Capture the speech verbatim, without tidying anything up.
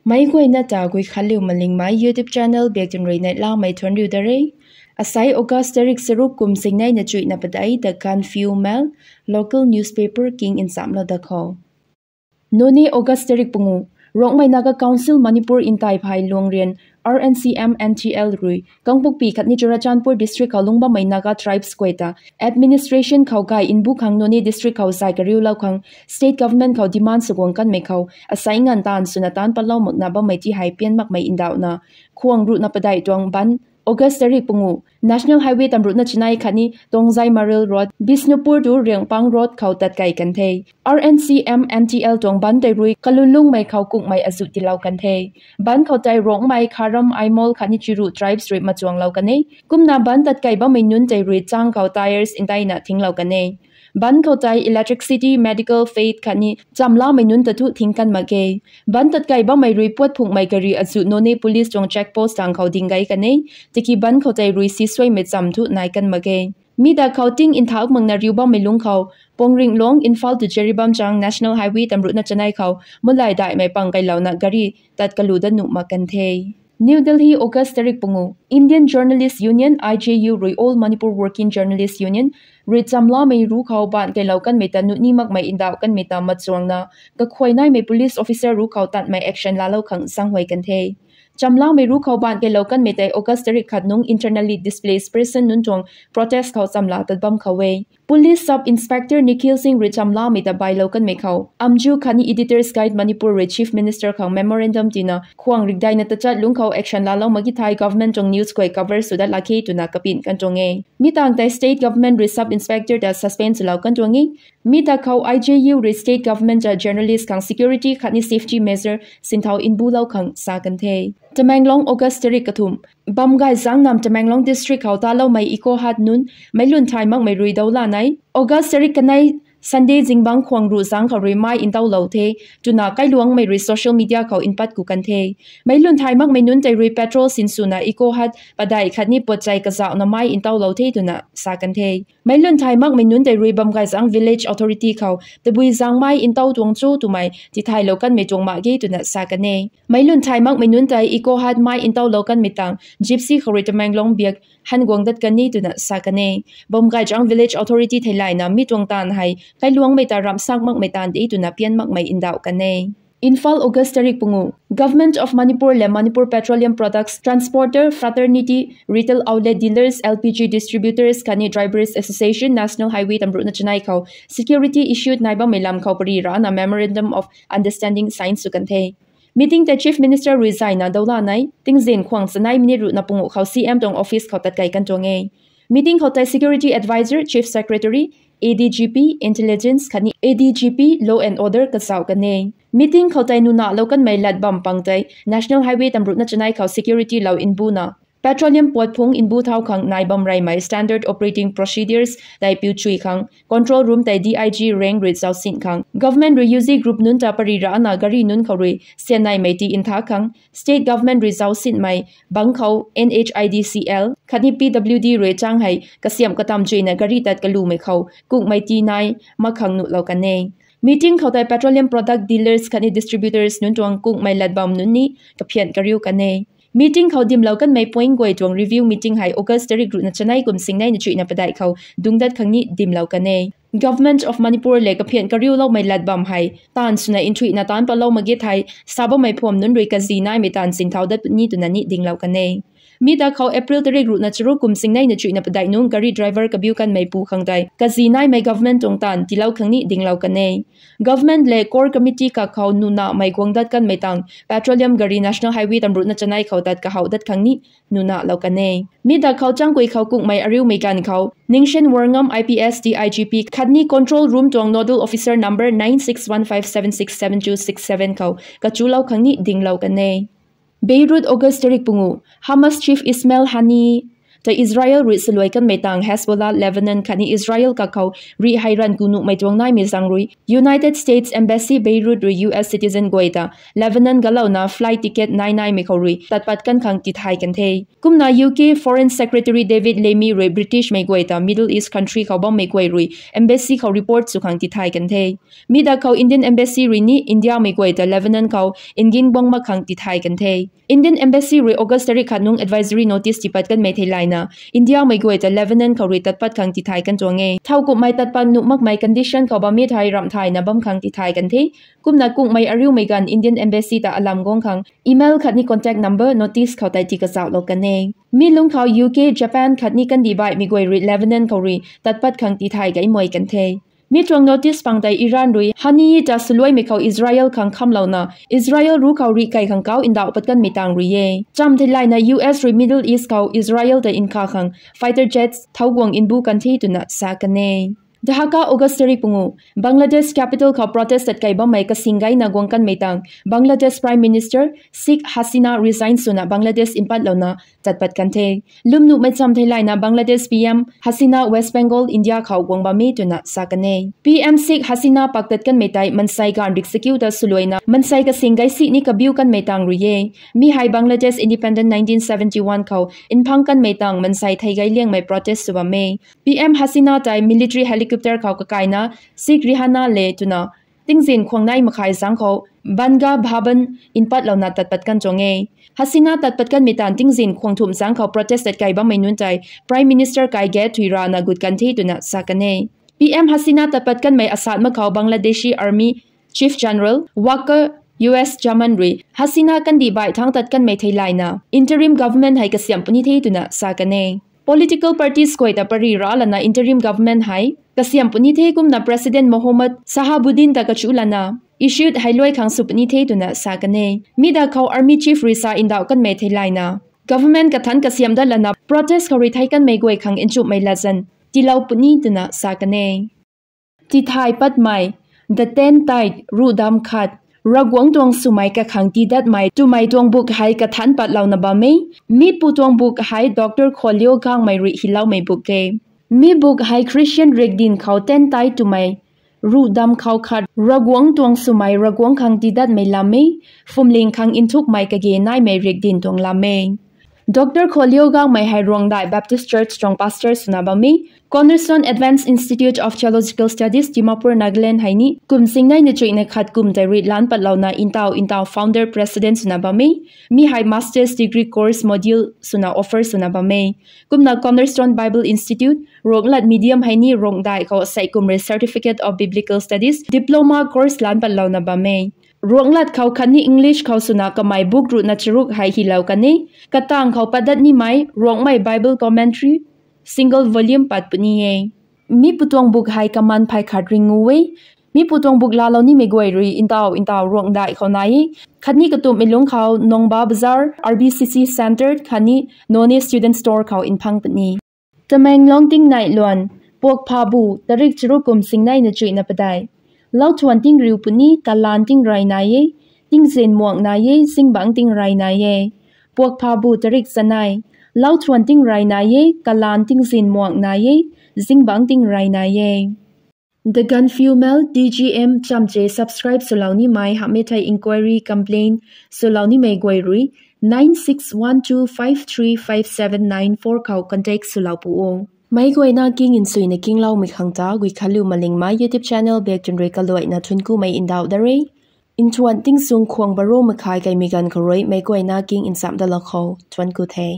Meic guayna ta Guikhanliu Malingmei YouTube channel biak tun rui neihlamei thuanc riu da re. Asai August tarik charuk kum singneina chuihna padeih The Gaanphiu Mail, local newspaper king nchamlou da khou. Noney, August tarik pungu. Rongmei Naga Council Manipur ntai phey luang rian R N C M N T L rui Kangpokpi khatni Churachandpur district khou lungc bammei Naga tribes guay ta administration khou gay nbu khang Noney district khou zay kariulou khang state government khou demand sw guang kanmei khou asai nganv taanv swna taanc patlou makna bammei ti hei pian makmei ndauhna, khwang ruhna padeih tuang bandh August tarik pungu National Highway tamruhna chanei khatni Tongzai Maril Road, Bishnupur tu Riangpang Road khou tatkei kan the. R N C M N T L tuang bandh tei rui kalulungmei khou kukmei azuh tiilou kan the. Bandh khou tei Rongmei, Kharam, Aimol khatni Chiru tribes rui machuanglou kan e. Kumna bandh tatkei bammei nunc tei rui chang khou tyres nteina thinglou kan e. Bandh khou tei electricity, medical, faith khatni chamlamei nunc ta thu thing kan mak ge. Bandh tatkei bammei rui puat phunghmei gari azuh Noney police tuang check post tang khou ding gei kan e. Tiki bandh khou tei rui sisuaimei cham thu nai kan mak ge. Mi ta khou ting nthak makna riu bammei lungc khou, Pongringlong, Imphal tu Jiribam chang National Highway tamruhna chanei khou mulai daihmei pang kailouna gari tat kalu dat nuh mak kan the. New Delhi, August tarik pungu. Indian Journalist Union, I J U rui All Manipur Working Journalist Union rui chamlamei ru khou baanc kailou kanmei ta nuh ni makmei ndauh kanmei ta machuangna, kakhuay naimei police officer ru khou tatmei action laalou khang zaenghuay kan the. Chamlamei ru khou baanc kailou kanmei tei August tarik khat nungc internally displaced person nunc tuang protest khou chamla tat bam khou e. Police Sub Inspector Nikhil Singh rui chamlamei ta bailou kanmei khou, Amju khatni Editors Guild Manipur rui Chief Minister khang memorandum tina khwang rikdaina tachat lungc khou action laalou mak ki thei government tuang news guay cover sw dat lak khe twna kapin kan tuang e. Mi tangv tei state government rui Sub Inspector ta suspend swlou kan tuang e. Mi ta khou I J U rui state government ta journalist khang security khatni safety measure sinthau nbulou khang sa kan the. Tamenglong, August tarik kathumh. Bamgay zaeng nam Tamenglong district khou taloumei Eco Hut nunc meic lun thay makmei rui dou la nai. August tarik kanei Sunday zingbangc khwang ruh zaeng khou rui mei ntauhlou the twna kailuangmei rui social media khou npat ku kan the. Meic lun thay makmei nunc tei rui petrol sinswna Eco Hut padeih khatni puatchai kazauhna mei ntauhlou the twna sa kan the. Meic lun thay makmei nunc tei rui Bamgay zaeng village authority khou tabui zaeng mei ntau tuang cho twmei tithaylou kanmei tuang mak ge twna sa kan e. Meic lun thay makmei nunc tei Eco Hut mei ntauhlou kanmei tang Gypsy khou rui Tamenglong biak han guang dat kan ni twna sa kan e. Bamgay zaeng village authority theilayna mi tuang taanv hei kailuangmei ta ramsak makmei taanv de twna pian makmei ndauh kan e. Imphal, August tarik pungu. Government of Manipur le Manipur Petroleum Products Transporter Fraternity, Retail Outlet Dealers, L P G Distributors khatni Drivers Association National Highway tamruhna chanei khou security issue nai bammei lam khou pary rana Memorandum of Understanding sign sw kan the. Meeting tei Chief Minister rui zayna dou la nai, tingzin khwang chanei minute ruhna pungu khou C M tuang office khou tatkei kan tuang e. Meeting khou tei Security Advisor, Chief Secretary, A D G P, Intelligence khatni A D G P, Law and Order kazauh kan e. Meeting khou tei nunahlou kanmei lat bam pang tei National Highway tamruhna chanei khou security lou nbuna, petroleum puat phungc nbu thau khang nai bam reymei Standard Operating Procedures tei piu chui khang, control room tei D I G rank rui zaucsin khang, government rui U Z group nunc ta pary rana gari nunc khou rui sianneimei ti ntha khang, state government rui zaucsinmei bangc khou N H I D C L khatni P W D rui chang hei kasiamh katam chuina gari tat kalumei khou kukmei ti nai mak khang nuhlou kan e. Meeting khou tei petroleum product dealers khatni distributors nunc tuang kukmei lat bam nunc ni kaphian kariu kan e. Meeting khou dimlou kanmei point guay tuang review meeting hei August tarik ruhna chanei kum singneina chuihna padeih khou dungc dat khang ni dimlou kan e. Government of Manipur le kaphian kariuloumei lat bam hei taanv swna nthuihna taanc patlou mak ge thei sa bammei phuam nunc rui kazi naimei taanv sinthau dat ni twna ni dinglou kan e. Mi ta khou April tarik ruhna charuk kum singneina chuihna padeih nungc gari driver kabiu kanmei pu khang tei kazi naimei government tuang taanv tiilou khang ni dinglou kan e. Government le core committee kakhou nunamei guang dat kanmei tang petroleum gari National Highway tamruhna chanei khou tat kahouh dat khang ni nunahlou kan e. Mi ta khou changkui khou kukmei ariumei ganv khou Ningshen Worngam I P S, D I G P khatni control room tuang nodal officer number nine six one five seven six seven two six seven khou kachulou khang ni dinglou kan e. Beirut, August tarik pungu. Hamas Chief Ismail Haniyeh ta Israel rui swluai kanmei tang Hezbollah, Lebanon khatni Israel kakhou rih hei ranv ku nuhmei tuang naimei zaeng rui United States Embassy Beirut rui U S citizen guay ta Lebanon galouna flight ticket nai naimei khou rui tat pat kan khang tithay kan the. Kumna U K Foreign Secretary David Lammy rui British mei guay ta Middle East country khou bammei guay rui embassy khou report sw khang tithay kan the. Mi da khou Indian Embassy rui ni India mei guay ta Lebanon khou engin guang mak khang tithay kan the. Indian Embassy rui August tarik khat nung advisory notice tipat kanmei theilayna India mei guay ta Lebanon khou rui tat pat khang tithay kan tuang e. Thowkumhmei tat pat nuh makmei condition khou bam mi thei ramh thayna bam khang tithay kan the. Kumna kungmei ariumei ganv Indian Embassy ta alam guang khang email khatni contact number notice khou tei ti kazauhlou kan e. Mi lungc khou U K, Japan khatni kandih baihmei guay rui Lebanon khou rui tat pat khang tithay kaimei kan the. Mi tuang notice pang tei Iran rui Haniyeh ta swluaimei khou Israel khang khamlouna Israel ruc khou rih kai khang kau ndauh pat kanmei tang rui e. Cham theilayna U S rui Middle East khou Israel ta nkha khang fighter jets thau guang mbu kan the twna sa kan e. Dhaka, August tarik pungu, Bangladesh capital khou protest tat kai bammei kasing gayna guang kanmei tang Bangladesh Prime Minister Sheikh Hasina resign swna Bangladesh mpatlouna tat pat kan the. Lwmnuhmei cham theilayna Bangladesh P M Hasina West Bengal, India khou guang bam e twna sa kan e. P M Sheikh Hasina pak tat kanmei tei mansei ganv rik sakiu ta swluaina mansei kasing gay si ni kabiu kanmei tang rui e. Mi hei Bangladesh Independent nineteen seventy-one khou nphang kanmei tang mansei thei gay liangmei protest sw bam e. P M Hasina tei military helicopter khou kakaina Sheikh Rehana le twna tingzin khwang nai makhai zaeng khou Banga Bhavan mpatlouna tat pat kan tuang e. Hasina tat pat kanmei tan tingzin khwang thumh zaeng khou protest tat kai bammei nunc tei Prime Minister kai gate thui rana gut kan the twna sa kan e. P M Hasina tat pat kanmei asat mak khou Bangladeshi Army Chief General Waqar Uz Zaman rui Hasina kandih baih thangc tat kanmei theilayna interim government hei kasiamh puni the twna sa kan e. Political parties guay ta pary ra lana interim government hei kasiamh puni the kumna President Mohammad Shahabuddin ta kachu lana issue hei luai khang sw puni the twna sa kan e. Mi da khou Army Chief rui sa ndauh kanmei theilayna government kathanc kasiamh dat lana protest khou rui thei kanmei guay khang nchumhmei latzan tiilou puni twna sa kan e. Tithay patmei, The Ten Tithes, ruh dam khat, Ravguangc tuang swmei kakhang tiidatmei twmei tuang buk hei kathanc patlouna bam e. Mi pu tuang buk hei Doctor Kholeo Gangmei rui hyloumei buk e. Mi buk hei Christian riakdanv khou ten tithes twmei, ruh dam khou khat, Ravguangc tuang swmei Ravguangc khang tiidatmei lam e, phwamling khang nthukmei kage naimei riakdanv tuang lam e. Doctor Kholeo Gangmei hei Ruangdaih Baptist Church tuang pastor swna bam e. Cornerstone Advanced Institute of Theological Studies, Dimapur, Nagaland hei ni kum singneina chuihna khat kum tei rui lan patlouna ntaw ntaw founder president swna bam e. Mi hei master's degree course module swna offer swna bam e. Kumna Cornerstone Bible Institute, Ruanglat medium hei ni Ruangdaih khou sei kum rui Certificate of Biblical Studies, diploma course lan patlouna bam e. Ruanglat khou khatni English khou swna kamei buk ruhna charuk hei hylou kan e. Katang khou patdat nimei Ruangmei Bible Commentary single volume pat puni e. Mi pu tuang buk hei kaman phey khat ringu e. Mi pu tuang buk laalou nimei guay rui ntaw ntaw Ruangdaih khou nai e. Khatni katumhmei lungc khou Nongba Bazar, R B C C Centre khatni Noney Student Store khou nphang puni. Tamenglong tingnai luan, Puakphabu, tarik charuk kum singneina chuihna padeih. Lauthuan tingriu puni, kalan tingrey nai e, tingzin muang nai e, zingbangc tingrey nai e. Puakphabu tarik chanei. Lauthuan tingrey nai e, kalan tingzin muang nai e, zingbangc tingrey nai e. The Gaanphiu Mail, D G M, chamche subscribe swlou nimei hamhmei thei inquiry, complaint swlou nimei guay rui nine six one two five three five seven nine four khou contact swlou pu o. Meic guayna king nsuina kingloumei khang ta Guikhanliu Malingmei YouTube channel bak tun rui kaluaina thuanckumei ndauh da re. Nthuan tingchung khwang baro makhai kaimei ganv khou rui meic guayna king nchamh dalou khou thuancku the.